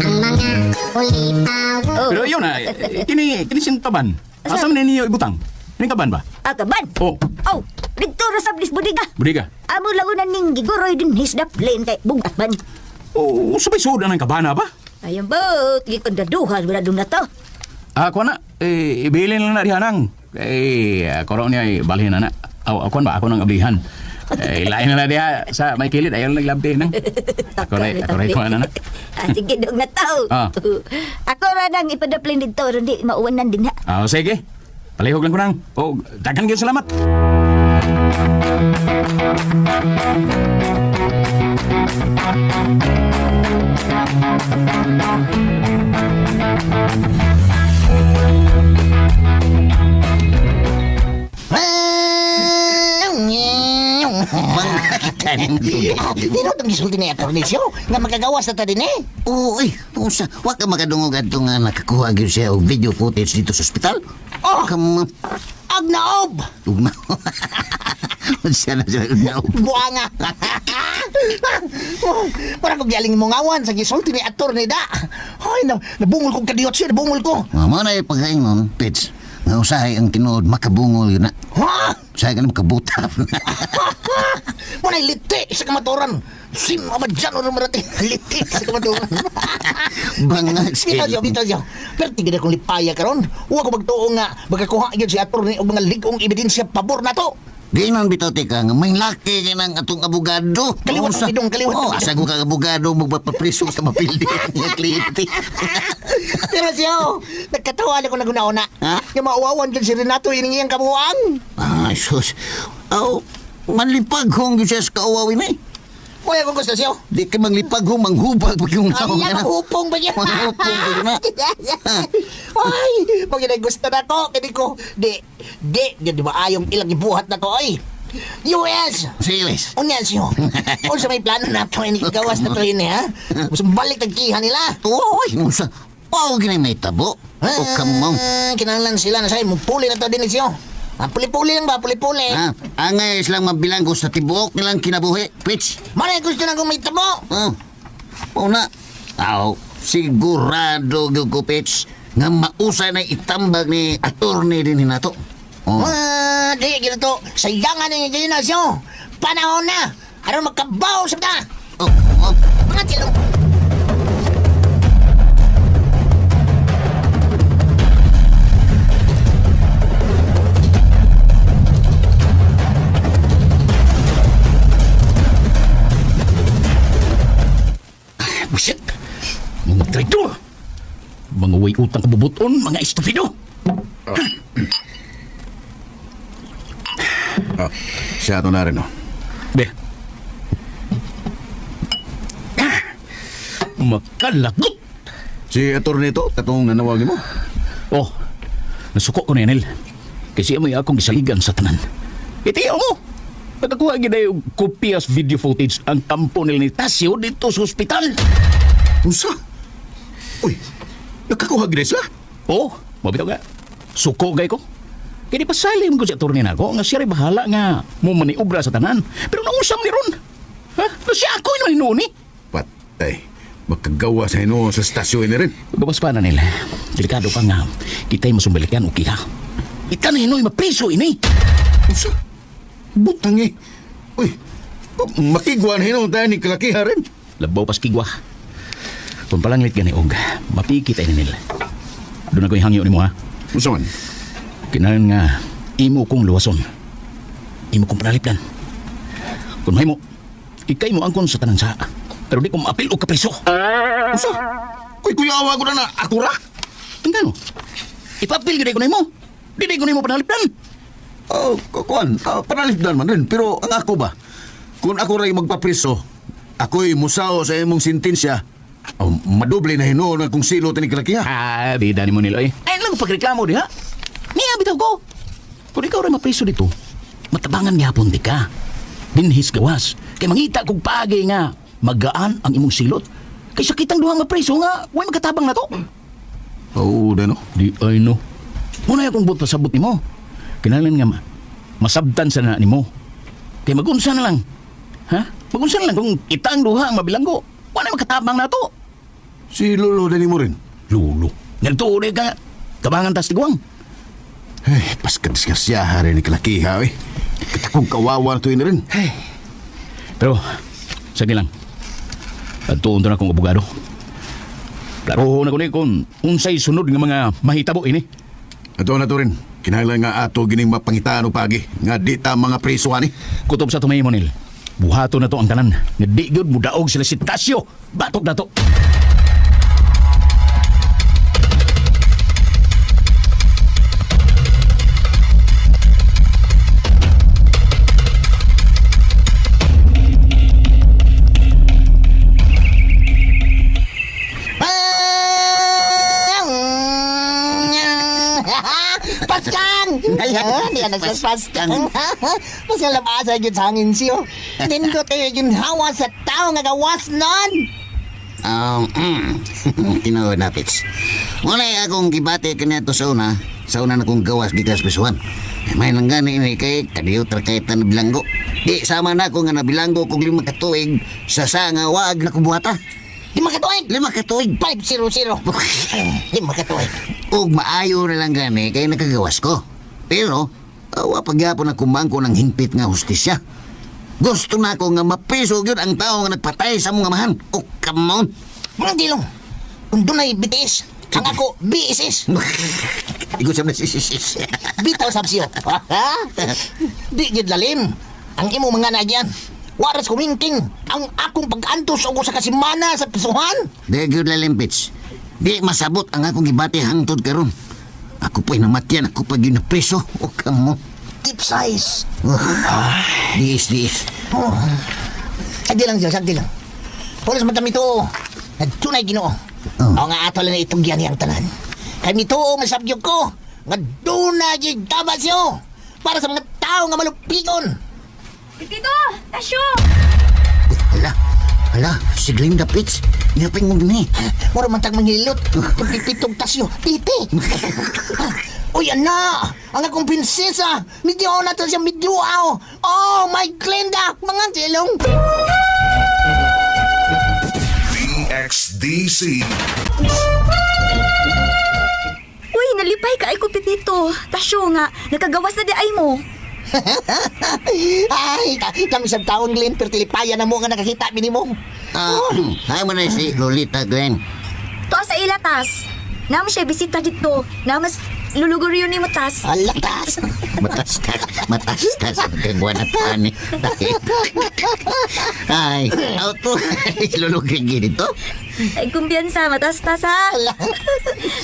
Ang mga ulitawo. Pero yun na, kini kini siyang kaban. Asa man ninyo ibutang? Ini kaban ba? Ah, kaban. Oh. Oh, dito ra sa Bliss Bodega. Bodega. Amo lagunan ning giguroy din his da plane kay bugat man. Oh, sabay suod na ng kabana ba? Ayun ba, gikondaduhan wala dun na to. Ah, kuha na. Eh, ibilin lang na diha nang. Eh, ako raw niya, eh, balhin na na. Aw, ako ba? Ako nang ablihan. Eh, lain na na diha sa may kilid. Ayaw lang naglabdi nang. Ako rin, kuha na na. Ah, sige dong na to. Ah. Ako ra nang ipadaplin dito ron di mauwanan din ha. Ah, sige. Palihog lang ko nang. Oh, daghan gyud salamat. Bangkitan. Dino itong gisulti ni Atty. Sio nga magagawas na ta din eh. Oo, ay, unsa, wa ka makadungog adto nga nakakuha gyud siya og video footage dito sa ospital. Oh! Kam Agnaob! ugma. Unsa na siya ugma. Buanga! Para kong gialing mo ngawan sa gisulti ni Atty. Da. Ay, na, nabungol kong kadiyot siya, nabungol ko. Mao na pagkaingon, Pits. Nga usahay ang tinuod makabungol yun na. Ha? Usahay ka na makabuta. Muna liti sa kamaturan. Sim, abadyan o marating. Liti sa kamaturan. Bangag Bitaw siya, bitaw siya. Pero tigil akong lipaya karon. Huwag ko magtuo nga magkakuha yun si attorney og mga ligong ebidensya pabor na to. Ginon bitaw tika nga may laki kay nang atong abogado. Kaliwat ang bidong, kaliwat ang Oh, bidong. asa ko kang abogado magpapapriso sa mapildi nga kliyente. Pero siya, nagkatawa na ko naguna-una. Ha? Nga mauwawan dyan si Renato ining iyang kabuang. Ay, sus. Aw, manlipaghong gyud siya sa kauwawin eh. Kuya kung gusto siya. Di ka manglipaghong, manghubag pag yung Ay, naong. manghupong ba yan? Manghupong ba yun na? Ay, pag yun ay gusto na ko, kini ko, di ba ayong ilang ibuhat na ko, ay. US! Serious? Unya siyo. Unsa may plano na to, ini gawas na to ini, ha? Gusto balik tagkihan nila. Uy, unsa? Oh, gini may tabo. O kamong. Ah, kinahanglan sila na say, mupuli na to din siyo. Ah, puli-puli lang ba, puli-puli. Ha? Angay silang mabilanggo sa tibuok nilang kinabuhi. Pitch. Manay gusto na kong may tabo. Oh. Una. Aw, sigurado gyud ko, Pitch, nga mausa na itambag ni attorney din hinato. Oh. Ah, di, ginito. Sayangan ang ganyan na siyo. Panahon na. Aron magkabaw sa ta. Oh, oh. Mga tilong. Buset! Mga traidor! Mga way utang kabubuton, mga estupido! Ah, siya ato na rin, oh. Be. Ah! Makalagot! Si attorney to, katong nanawag nimo. Oh, nasuko ko na yan, Nel. Kasi amoy akong gisaligan sa tanan. Itiyaw mo! Nakakuha gid ay og kopya sa video footage ang kampo nila ni Tasio dito sa ospital. Unsa? Uy, nakakuha gid sila? Oh, mabitaw ka. Suko gay ko. Kaya di pasalim ko si attorney nako nga siya rin bahala nga mo maniobra sa tanan. Pero nausam ni Ron. Ha? No siya ako yung hinuon eh. Patay. Makagawa sa hinuon sa stasyon ni rin. Gawas pa na nila. Delikado pa nga. Kita'y masumbalikan o kiha. Ita na hinoy mapriso ini. Unsa? Butang eh. Uy, oh, makigwa na hinuon tayo ni kalakiha rin. Labaw pas kigwa. Kung palanglit gani og, mapiki tayo ni nila. Doon ako'y hangyo ni mo ha. Unsa man? Kinahanglan nga imo kong luwason. Imo kong panalipdan. Kung mahimo, ikay mo angkon sa tanang saa. Pero di ko maapil og kapriso. Unsa? Uy, kuya awa ko na na. Ako ra? Tingnan mo. Ipapil gid ko nimo. Di ko nimo panalipdan. Oh, kuan, panalipdan man rin. Pero ang ako ba? Kung ako ra'y magpapriso, ako'y musaw sa imong sentensya, oh, madoble na hinuon ang kung silo ni kalakiha. Ah, bida ni mo nila eh. Ay lang pagreklamo diha. Niya bitaw ko. Kung ikaw rin mapriso dito, matabangan gihapon di ka. Dinhis gawas. Kay mangita kog paagi nga magaan ang imong silot. Kay sa kitang duha nga preso nga, way magkatabang na to. Oo, dano. Di ay no. Muna akong buot pasabot nimo. Kinahanglan nga masabtan sa na nimo. Kay magunsa na lang. Ha? Magunsa na lang kung kita ang duha ang mabilanggo. Wala makatabang na to. Si Lolo dani mo rin. Lulo. Nagtuloy ka. Tabangan tas tiguang. Ay, paskadisgrasyaha rin ni kalakiha, eh. Katakong kawawa na tuwin na rin. Pero, sige lang. Pagtuon to na kong abogado. Klaroho na ko ni kung unsay sunod nga mga mahitabo ini. Ato na to rin. Kinahanglan nga ato gining mapangitaan o pagi. Nga di ta mga preso ani. Kutob sa tumay mo nil. Buhato na to ang tanan. Nga di gyud mudaog sila si Tasyo. Batok na to. Paskang! Di ka nagsaspaskan. Paskang labasa yun sa hangin siyo. Nindot kayo yung hawa sa tao nga gawas nun. Tinuod na, Pits. Muna akong gibati kaniya to sa una. Sa una na kong gawas gikas pisuhan. May lang gani ini kay kadiyo tra kay tan bilanggo. Di sama na ako nga nabilanggo kog 5 ka tuig sa sa nga wag na kubuhata. 5 ka tuig. 5 ka tuig. 500. 5 ka tuig. Ug maayo na lang gani kay nakagawas ko. Pero awa pagyapon na kumangko ng hingpit nga hustisya. Gusto na ako nga mapiso gyud ang tao nga nagpatay sa mong amahan. Oh, come on. Mga dilong. Kung dunay BTS, ang ako BSS. Igo sa sis. Bitaw sab siyo. Di gid lalim. Ang imo mga nagyan. Waras kumingking ang akong pag-antos og usa ka semana sa pisuhan. Di gyud lalim, Pits. Di masabot ang akong gibati hangtod karon. Ako pa'y namatyan, ako pa gyud napreso. Oh, come on. Keep size. Oh. Diis, diis. Oh. Sagdi lang siya, sagdi lang. Pulos man kami to. Nagtunay Ginoo. Oh. O nga ato lang na itong giyan niyang tanan. Kami to, masabyo ko. Nga doon na gyud tama siyo. Para sa mga tao nga malupigon. Pipito! Tasyo! Uy, hala, hala, si Glinda, Pits. Ngapin mo ni. Mura man tag manghilot. Pipitong tasyo. Titi. Uy, ana! Ang akong prinsesa! Medyo na to siya, medyo aw! Oh, my Glenda! Mga silong! DXDC. Uy, nalipay ka ay ko, Pipito. Tasyo nga, nakagawas na di ay mo. Ay, kami sa taon, Glenn, pero tilipayan na mo nga nakakita minimum. Ah, hi mo na si Lolita, Glenn. Tuwa sa ila, tas. Namo siya bisita dito. Namas luluguryo ni mo, tas. Alakas! Matastas, matastas. Kagwa na tani. Ay, auto. Lulugin dito. Ay, kumpiyansa, matas-tas ha.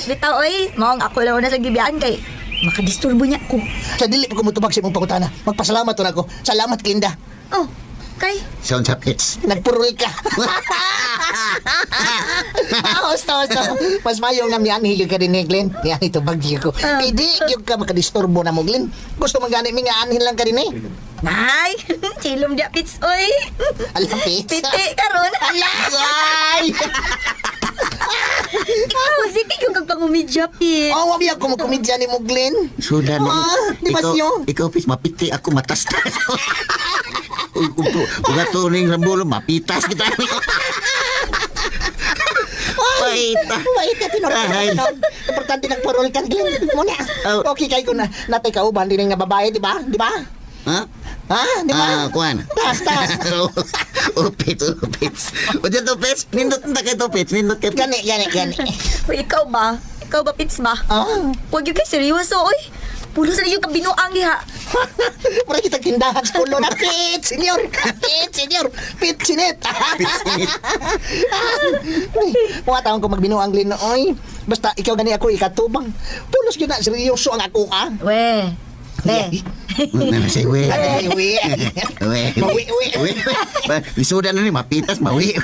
Bitaw, oy, maong ako lang una sa gibiyaan kay makadisturbo niya ko. Sa dili pa ko mutubag sa imong pangutana. Magpasalamat to na ako. Salamat, Glinda. Oh, kay, Sound sa Pits. Nagpurol ka. Ah, Husto, husto. Mas mayo nga mianhi gyud ka din ni Glenn. Mianhi to bagyo ko. Kay di gyud ka makadisturbo na mo, Glenn. Gusto man gani mi nga anhin lang ka din eh. nay, chilom dia pits, oy. Alam, Pits. Piti karon. Ay! Ikaw, sige yung kag pangumidya, Pits. Oh, wabi ako magkomedya ni mo, Glenn. Sudan. Ah, di ba ikaw, siyo? Ikaw, Pits, mapiti ako matastas. Uy, kung ato ning rambulo, mapitas kita. Wait. Wait, tinor. Ay. Importante nagpurol ka, Glenn. Muna. Oh. Okay, kay ko na natay kauban din nga babae, di ba? Di ba? Ha? Ha? Di ba? Ah, kuan. Tas, tas. Upit, upit. O dyan to, Pits. Nindot na kay to, Pits. Nindot kay Gani, gani, gani. Uy, ikaw ba? Ikaw ba, Pits ba? Ah. Huwag yung kay seryoso, oy. Pulos na yung kabinuang diha. Mura kitang tindahan sa pulo na Pit, senyor. Pit, senyor. Pit, sinit. Pit, Uy, Mga taon ko magbinuang Glenn, oy. Basta ikaw gani ako ikatubang. Pulos yun na, seryoso ang ako, ah. We, be. Ano siya, we. Ay, uwi. We. Mawi, uwi. We. Lisudan na ni, mapitas, mawi.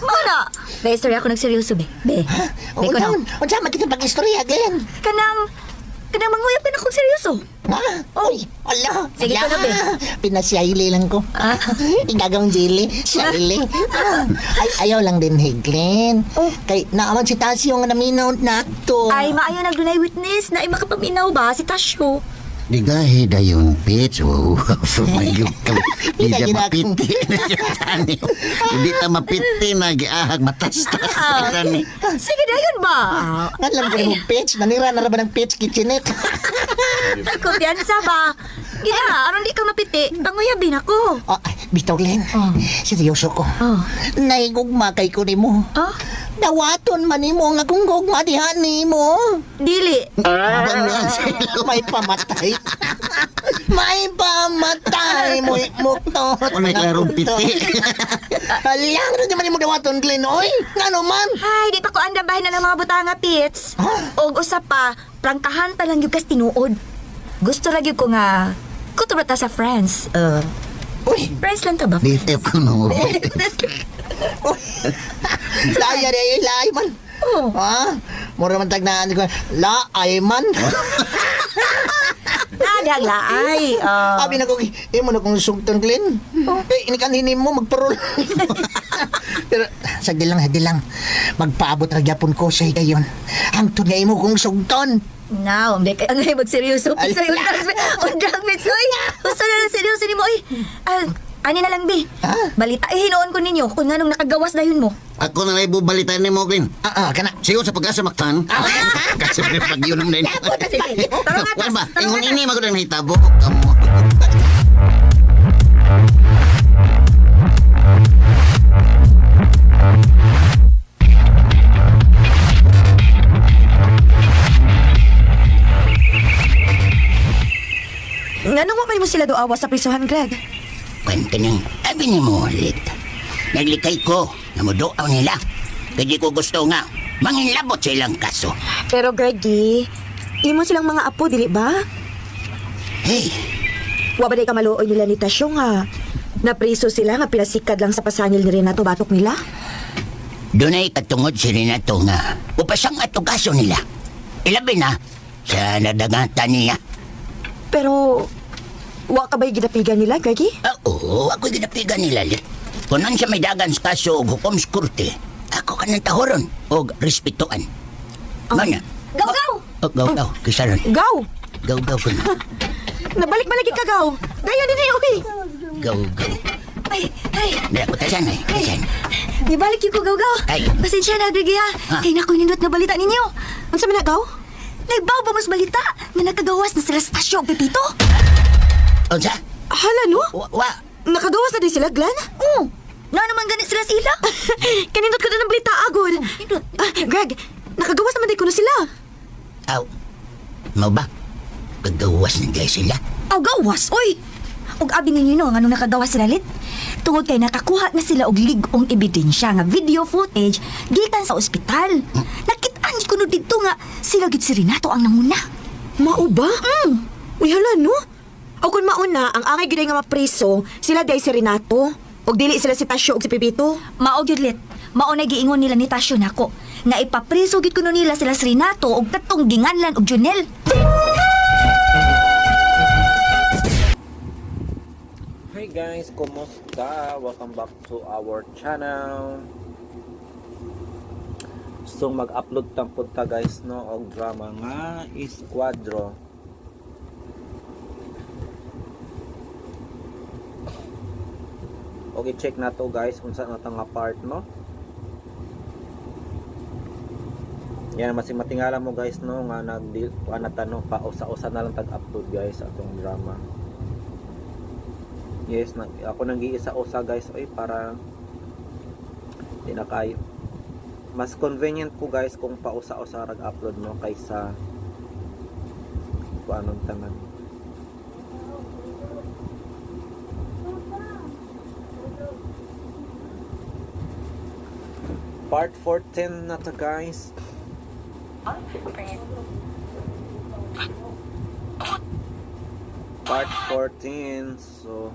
Muna! Be, sorry ako nagseryoso, be. Be. Be Oo, ko na. taon. Unsa man kitang pag-istorya, Glenn? Kanang manguyab ka na kung seryoso. Ha? Oh. Uy, ala. Sige, ala. ko na, be. Pinasyayli lang ko. Ah. Igagawang jelly. Syayli. Ah. Ay, ayaw lang din, hey, Glenn. Oh. Kay naaman si Tasyo nga naminaw na to. Ay, maayo nagdunay witness na ay makapaminaw ba si Tasyo. Digahi dayon, Pits. Wow, magyug ka. Di Di ta na mapiti na siya, tani. Hindi ta mapiti na giahag matastas. Tani. Sige dayon ba? Nga lang ko mo pitch. Nanira na ra ba ng pitch kitchenette? Ay, kumpiyansa ba? Gina, aron di ka mapiti, panguyabin ako. Ah, bitaw, Glenn. Seryoso ko. Oh. Naigugma kay ko nimo. Oh? Dawaton man nimo ang akong gugma diha nimo. Dili. Banglaan sa ilo. May pamatay. May pamatay. Muy muktot. Walay klarong piti. Alang, ano naman mo dawaton, Glenn? Oy, ngano man? Ay, di pa ko andam bahin na ng mga butanga, Pits. Og usa pa, prangkahan pa lang gyud kas tinuod. Gusto ra gyud ko nga kutob ra ta sa friends. Uy, Friends lang ta ba? BFF ko no. laya di ay laay man. Oh. Ha? Mura man tagnaan ko. Laay man. Adang laay. Oh. Abi na ko, imo na kong sugton, Glenn. Eh, inikanhin mo, magparol. Pero, sagdi lang, sagdi lang. Magpaabot ra gyapon ko sa higayon. Hangtod nga imo kong sugton. Now, hindi kay angay magseryoso pa sa'yo. Undang, Pits. Uy, gusto na lang seryoso ni mo. Uy, ah, ani na lang, bi. Balita, eh, hinuon ko ninyo kung anong nakagawas na yun mo. Ako na lang ibubalitan ni mo, Glenn. Ah, ah, kana. Sigo sa pag-asa maktan. Kasi may pagyo naman na Sige, tara nga, Wan ba? tara Ingon nga, ini magudang nahitabo. Kamo. Nganong wa man mo sila duawa sa prisuhan, Greg? Kwento niyang, abi ni mo ulit. Naglikay ko, namuduaw nila. Kaya di ko gusto nga, manginlabot sa ilang kaso. Pero Greggy, imo silang mga apo, dili ba? Hey, Wa ba day ka maluoy nila ni Tasyo nga? Napriso sila nga pinasikad lang sa pasangil ni Renato batok nila? dunay katungod si Renato nga, upasang ato kaso nila. Ilabi na, sa nadagatan niya. Pero, wa ka ba'y ginapigan nila, Greggy? Ah, oo, ako'y ginapigan nila. Lit. Kung nun siya may dagan sa kaso og hukom sa korte, ako ka ng tahoron og respetuan. Mana? Gaw, gaw! Oh, gaw, gaw. Kisaron. Gaw! Gaw, gaw ko na. Nabalik-balik ka, Gaw! Dayon din eh, uy! Gaw, gaw. Ay, ay, Dala ko tasan ay. Tasan. Ibalik yung ko, gaw, gaw. Ay. Pasensya na, Greg, ha. Ha? Kay nakoy nindot na balita ninyo. Unsa man na, Gaw? Nagbaw ba mas balita nga nakagawas na sila sa Tasyo ug Pepito? Unsa? Hala, no? Wa, wa. Nakagawas na din sila, Glenn? Oo. Na naman ganit sila sila. Kanindot ko na ng balita, agod! Nindot. Ah, Greg, nakagawas naman din kuno sila. Aw. Mau ba? Gagawas na dahil sila. Aw, gawas, oy! Ug abi ninyo no, nganong nakagawas sila lit? Tungod kay nakakuha na sila og lig-ong ebidensya nga video footage gikan sa ospital. Nakit-an gid kuno didto nga sila gid si Renato ang nanguna. Mao ba? Mm. Uy, hala, no? O kung mauna, ang angay gyud ay nga mapriso, sila day si Renato. Og dili sila si Tasyo og si Pepito. Mao gyud lit. Mao na giingon nila ni Tasyo nako nga ipapriso gid kuno nila sila si Renato og katong ginganlan og Junel. Hi guys, kumusta? Welcome back to our channel. So mag-upload tang punta guys no og drama nga Esquadro. Okay, check na to guys unsa na ta nga part no. Yan masing matingala mo guys no nga nag na ta no pausa-usa na lang tag-upload guys atong drama. Yes, nag, ako nang giisa-usa guys oy para di na kayo. Mas convenient ko guys kung pausa-usa rag upload no kaysa kung anong tanan. Part 14 na to guys. Part 14. So,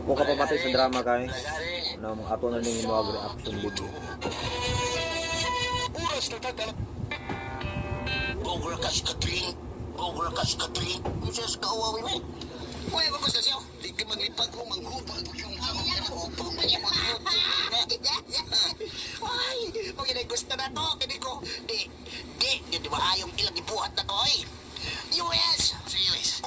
kung ka pamatay sa drama guys, na mga ato na ning mga reaction video. Overcast Katling. Overcast Katling. Unsa sa kauwawi man? Wala ko sa siya. Di ka maglipad ko manghupag yung hupag Ay, pag gusto na to, kini ko, di, di, di, di ba ayong ilang ibuhat na to, ay. US, Serious.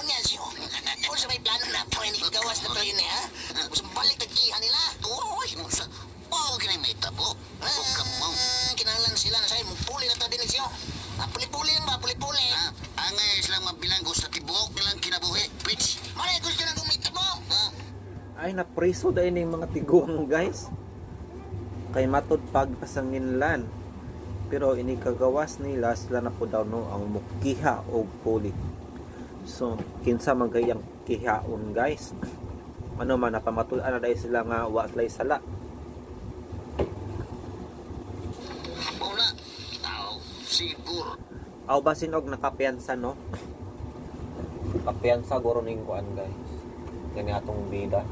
Gawas na tayo ni, ha? Gusto balik tagkihan nila. Uy, sa... Oh, kinay may tabo. O kamong. Ah, kinahanglan sila na sa'yo. Puli na tayo din siyo. Ah, puli-puli lang ba? Puli-puli. Ah, angay silang mabilanggo sa tibuok nilang kinabuhi. Bitch. Mali, gusto na kong may tabo. Ah, Ay, napriso dahil yung mga tiguang, guys. Kay matod pagpasanginlan. Pero inikagawas nila sila na po daw no ang mukiha og puli. So, kinsa man kay ang kihaon, guys. Ano man napamatul-an na dahil sila nga wa sila'y sala. wala. Aw, siguro. Aw basin og nakapiyansa no. Kapiyansa guro ning kuan, guys. Gani atong bida.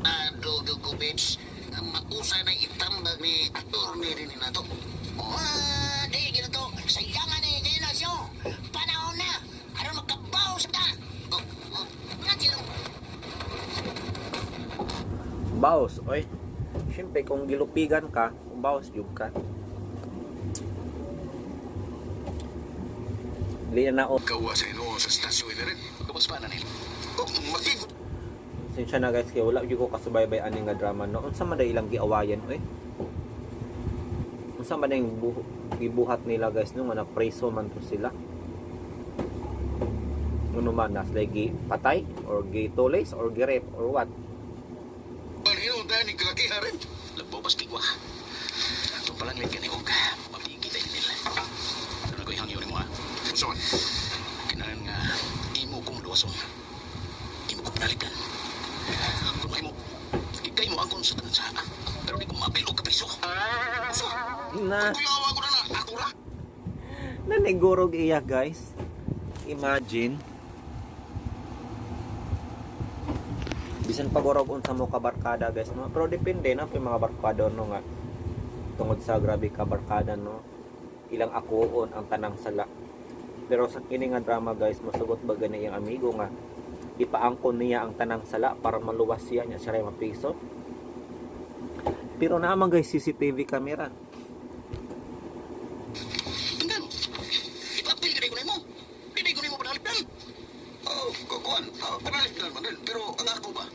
Adugo ko, bitch. Ang mausa na itambag ni attorney rin na to. Ah, di, ginito. Sayangan eh, ngayon na siyo. Panahon na. Aron magkabaw sa ta. Oh, oh, Nga Baos, oy. Siyempre kung gilupigan ka, baos jud ka. Dili na o. Gawa sa ino sa stasyon na rin. Kapos pa na nil. Oh, makig... Sinsya na, guys, kay wala jud ko kasubaybay ani nga drama no. Unsa man day ilang giawayan oy? Unsa man yung gibuhat nila, guys, no, nga napreso man to sila. Ano man na sila gi patay or gi tulis or gi rape or what? Panhino tayo ni kalakiha rin. Lagbobas kigwa. Itong palanglit ka ni Og. Mapigi tayo nil. Ano na ko ihangyo ni mo ha? Son, Kinahanglan nga imo kong duwason. Imo ko panalitan. Kung may mo, ikay mo angkon sa tanan sa. Pero di ko maapil og kapriso. so, Na kuyawa ko na na. Ako ra. nanigurog iya, guys. Imagine. Bisan pa gurog unsa mo ka barkada, guys, no. Pero depende na pa yung mga barkada no nga tungod sa grabe ka barkada no. Ilang akuon ang tanang sala. Pero sa kini nga drama, guys, mosugot ba gani iyang amigo nga ipaangkon niya ang tanang sala para maluwas siya niya siya ray mapiso. Pero naman, guys, CCTV camera. Tingnan. Ipapil ka ko nimo. Dili ko nimo panalipdan. Oh, kukuan. Oh, panalipdan man rin. Pero ang ako ba?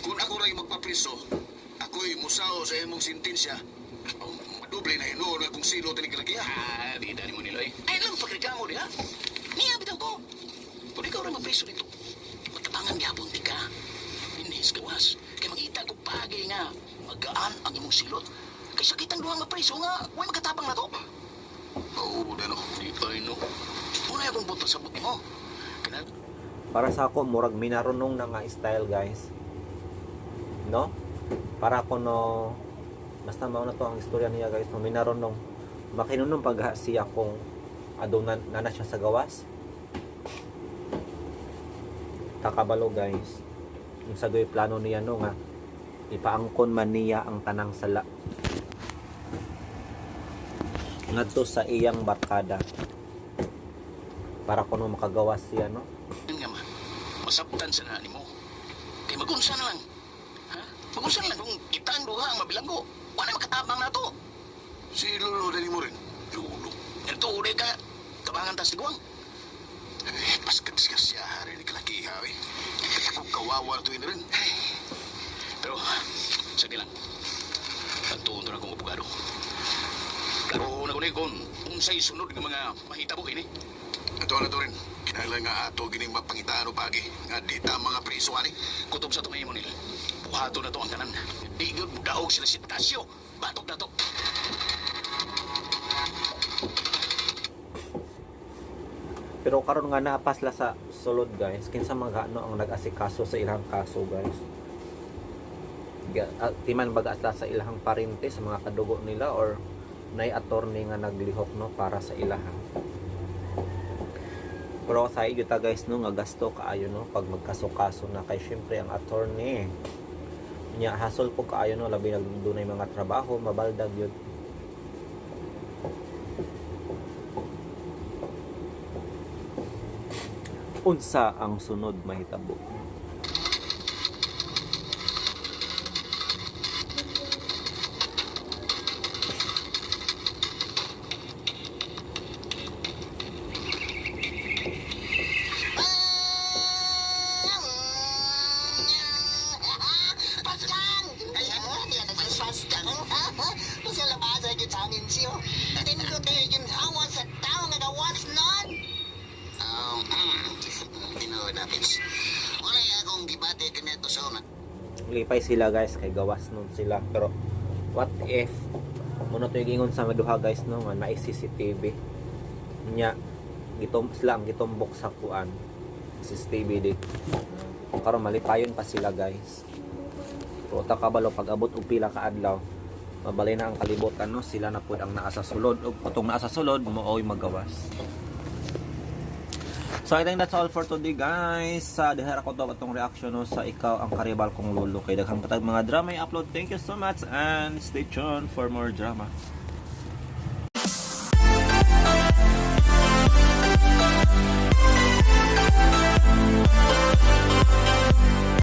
Kung ako ra'y magpapriso, ako'y musaw sa imong sentensya. Oh, madoble na hinuon na kung sino tinig kalakiha. Ah, di dani mo nila eh. Ay lang pagreklamo diha. Niya bitaw ko. Kung ikaw ray mapriso dito, matabangan gyapon ti ka. Dinhis gawas. Kay mangita ko pagi nga magaan ang imong silot. Kay sakit ang duhang mapriso nga, way makatabang na to. Oo, dano. Di ay no. Unay akong buto sa buti mo. Kana Para sa ako murag minarunong na nga style, guys, no. Para ako no, basta mao na to ang istorya niya, guys, no, minarunong makinunong pag siya kung aduna na, na siya sa gawas. Takabalo, guys, kung sa doy plano niya no nga ipaangkon man niya ang tanang sala ngadto sa iyang barkada para kuno makagawas siya no. nga ma. Masabtan sa na nimo. Kay magunsa na lang. Ha? Magunsa na lang kung kita ang duha ang mabilanggo. Wala makatabang na to. Si Lolo dali mo rin. Lolo. Ganito uli ka. Tabangan tas tiguang. Eh, paskat siya rin ni kalakiha, eh. Ako kawawa na tuwin rin. Pero, sige lang. Tagtuon na akong abogado. Klaro na ko ni kung unsay sunod ng mga mahitabo ini. Ato na to rin. Kinahanglan nga ato gining mapangitaan o pagi. Nga di ta mga priso ani. Kutob sa tumay mo nila. Buhato na to ang tanan. Di gyud mudaog sila si Tasyo. Batok na to. Pero karon nga naa pa sila sa sulod, guys, kinsa mga ano ang nag-asikaso sa ilang kaso, guys? Timan baga sila sa ilang parente, sa mga kadugo nila, or nay attorney nga naglihok no para sa ilaha. Pero sa iyo ta, guys, no nga gasto kaayo no pag magkaso-kaso na kay syempre ang attorney nya hasol po kaayo no, labi nag dunay mga trabaho mabaldag yun. Unsa ang sunod mahitabo? Pits. Wala akong gibati kaniadto sa una. Lipay sila guys kay gawas nun sila, pero what if muna to yung ingon sa maduha guys no, nga naay CCTV nya gitum sila ang gitumbok sa kuan CCTV di karon malipayon pa sila guys. Pero ta kabalo pag abot og pila ka adlaw, mabalay na ang kalibutan no, sila na pud ang naa sa sulod ug katong naa sa sulod mooy magawas. So I think that's all for today guys. Sa diha ko to atong reaction no, sa Ikaw ang Karibal Kong Lolo, kay daghang patag mga drama i-upload. Thank you so much and stay tuned for more drama.